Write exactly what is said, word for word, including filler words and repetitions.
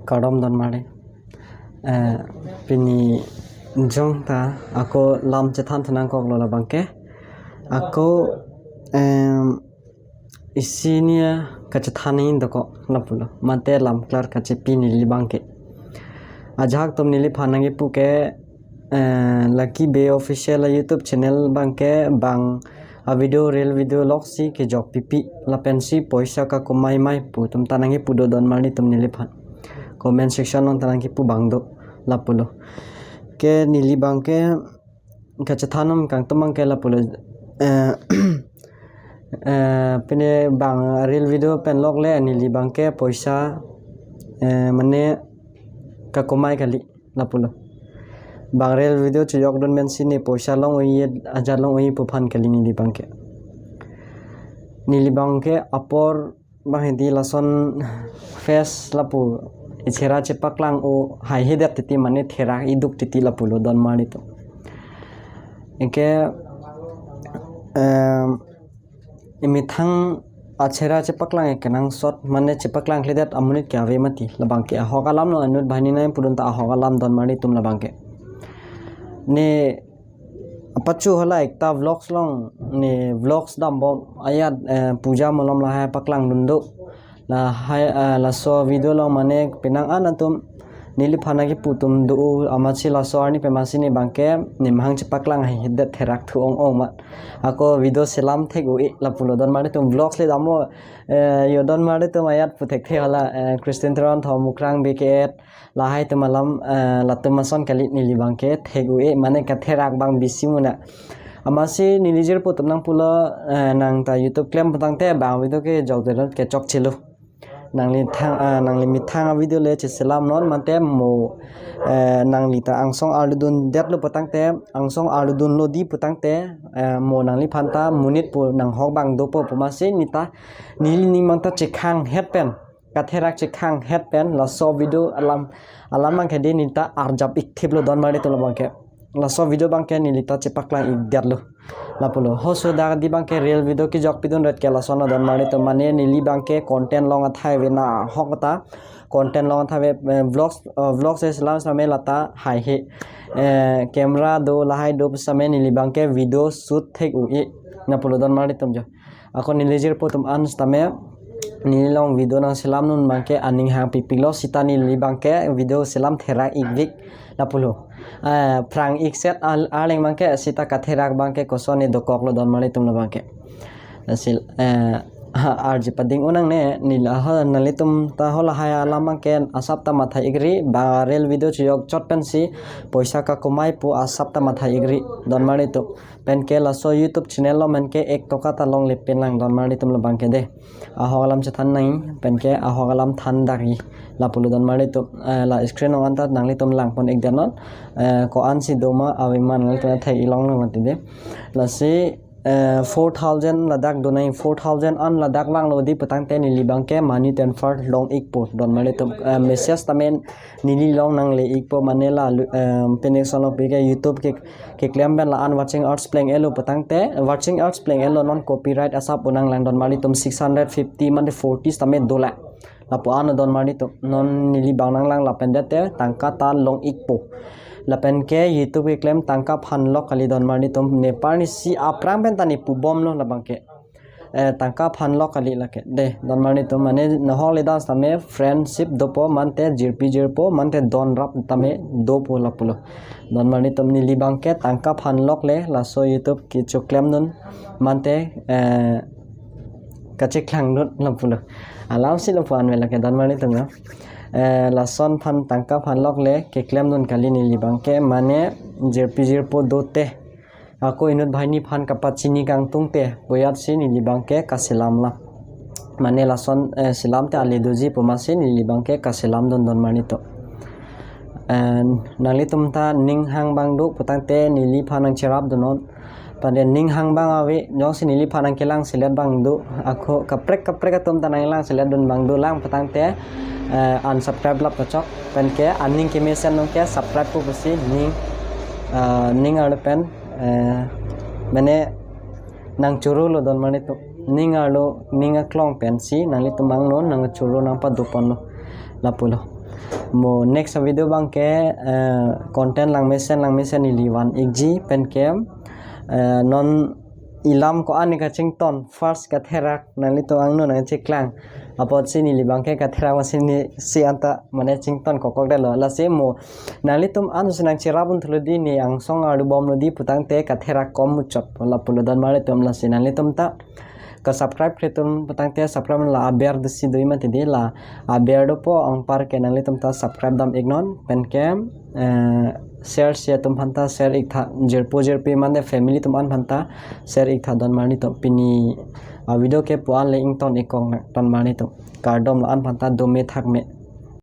Kardom donmarli. Eh, pini jong ta ako lam chethan thanang koklo labangke. Ako, em, isi niya kachethan in dokok lapulo. Mate lam klar kachepi neli bangke. Ajahak atum neliphan nangkipu ke, eh, Lucky Bey Official a YouTube channel bangke bang a video, reel video loksi kejok pipi lapensi poisa kakumai mai pu atum ta nangkipu do donmarli atum neliphan. Comment section along ta nangkipu bang do lapulo. Ke neli bangke kachethan nang kangtum bangke lapulo. Eh, eh, pine bang reel video pen lok le neli bangke poisa, eh, mane kakumai kali lapulo. Bang reel video chejok dun pensi ne poisa long-oi ajat long-oi pu aphan kali neli bangke. Neli bangke apor bang hedi lason face lapu ichera chepaklang-o haihedet titi mane therak iduk titi lapulo donmarli atum. Anke, em, imethang achera chepaklang kenangsot mane chepaklang kledet amonit ke ave mati labangke ahok alam lo, inut banghini nangpudun ta ahok alam donmarli atum labangke. Ne apachu hala ekta vlogs long ne vlogs dambom ajat, eh, puja malom lahai paklang dun do. Lahai, eh, laso video long mane penang an atum neliphan nangkipu atum do amatsi laso arni pensi ne bangke nemahang chepaklang haihedet therak thu ong-ong ma. Ako video selam thek-o-e lapulo donmarli atum, vlogs le dambom, eh, yo donmarli atum ajat pu thekthe hala, eh, Christian Teron, Thom Mukrang, B K H lahai atum alam, eh, latum ason kali neli bangke thek-o-e mane katherak bang bisi muna. Amatsi neli jirpo atum nangpulo, eh, nang ta YouTube klem pu tangte bang video kejok dun kechokchelo. Nangli thang, ah, nangli methang a video le cheselam non mate mo, eh, nangli ta angsong arlu dundetlo pu tangte, angsong arlu dunlo di pu tangte, eh, mo nangliphan ta monit pu nanghok bang dopo pu amatsi ne ta neli ning mang ta chekhang het pen, katherak chekhang het pen laso video alam, alam bangke de ne ta arjap ik thiplo donmarli atum labangke. Laso video bangke neli ta chepaklang ikdetlo lapulo. Hoso dak di bangke reel video kejok pidun ret ke lason lo donmarli atum, mane neli bangke content long athai ave nahok ta, content long athai ave, eh, vlogs, eh, vlogs selam same lata haihe, eh, camera do lahai do same neli bangke video shoot thek-o-e lapulo donmarli atum jo. Ako neli jirpo atum an sitame neli long video nangselam dun bangke aning hang pipiklo, sita neli bangke video selam therak ikvik lapulo. Eh, phrang ikset al-, arleng bangke sita katherak bangke koson ne dokoklo donmarli atum labangke. Lasi, eh, ha, arje pading unang ne neli ho nanglitum ta ho lahai alam bangke asap ta matha ikri, bang reel video chejok chot pensi poisa kakumai pu asap ta matha ikri donmarli atum. Penke laso YouTube channel lo menke ek toka ta longle pen lang donmarli atum labangke de. Ahok alam chethan nang, penke ahok alam than dak-i lapulo donmarli atum, eh, la screen along anta nanglitum langpon ikdet non, eh, ko-ansi doma ave ma nanglitum thek-i long nang mati de. Lasi, eh, four thousand ladak do nang, four thousand an ladak vanglo di pu tangte neli bangke money transfer long ikpo donmarli atum, eh, message tame neli long nangle ikpo mane la lu-, em, pine solo pike YouTube ke, keklem pen la-an watching hours pleng-etlo pu tangte, watching hours pleng-etlo non copyright asap unang lang donmarli atum, six hundred fifty mane forty tame dolang. Lapu an donmarli atum non neli bang nanglang lapen dete tangka ta long ikpo. Lapenke YouTube keklem tangka aphan lok kali donmarli atum, nepar ni si aphrang pen ta ne pubomlo labangke. Eh, tangka aphan lok kali lake. De, donmarli atum mane nahok le das tame friendship dopo mante jirpi jirpo mante don rap tame dopo lapulo. Donmarli atum neli bangke tangka aphan lok le laso YouTube kechoklem dun mante, eh, kacheklang dun lapulo. Alamsi lapu an me lake donmarli atum ya. Eh, lason aphan tangka aphan lok le keklem dun kali neli bangke mane jirpi jirpo dote. Ako inut banghini aphan kapachini kangtungte, boyatsi neli bangke kaselam lang. Mane lason, eh, selam te ale doji pu amatsi neli bangke kaselam dun donmarli atum. Eh, nanglitum ta ning hang bang do pu tangte neliphan nangcherap dun non. Pade ning hang bang ave, jongsi neliphan nangkelang selet bang do. Ako kaprek kaprek atum ta nanglang selet dun bang dolang pu tangte, eh, unsubscribe lap kachok. Penke aning kemesen nonke subscribe pu pusi ning, eh, ning arlo pen, eh, mane nangchoro lo donmarli atum. Ning arlo, ning aklong pensi nanglitum angno nangchoro nangpadoponlo lapulo. Mo next video abangke, eh, content langmesen langmesen neli van-ikji pen ke, eh, non ilam ko-an ne kachington, first katherak nanglitum angno nangcheklang. Apotsi neli abangke katherak masi neli si anta mane chington kokokdetlo. Lasi mo nanglitum an si nangcherap un thulo di, ne angsong ardu bomlo di putangte katherak kom muchot lapulo don marlitum. Lasi nanglitum ta ka-subscribe kretum putangte subscribe, la aber do si do mati di, la aber dopo anparke nanglitum ta subscribe dam-iknon pen ke, eh, share si atum aphanta share-iktha, jirpo jirpi mane family atum an aphanta share-iktha don marlitum. Pini a-video ke pu-an le ington-ik kok nang don marlitum. Kardom, la-an aphanta dome thakme.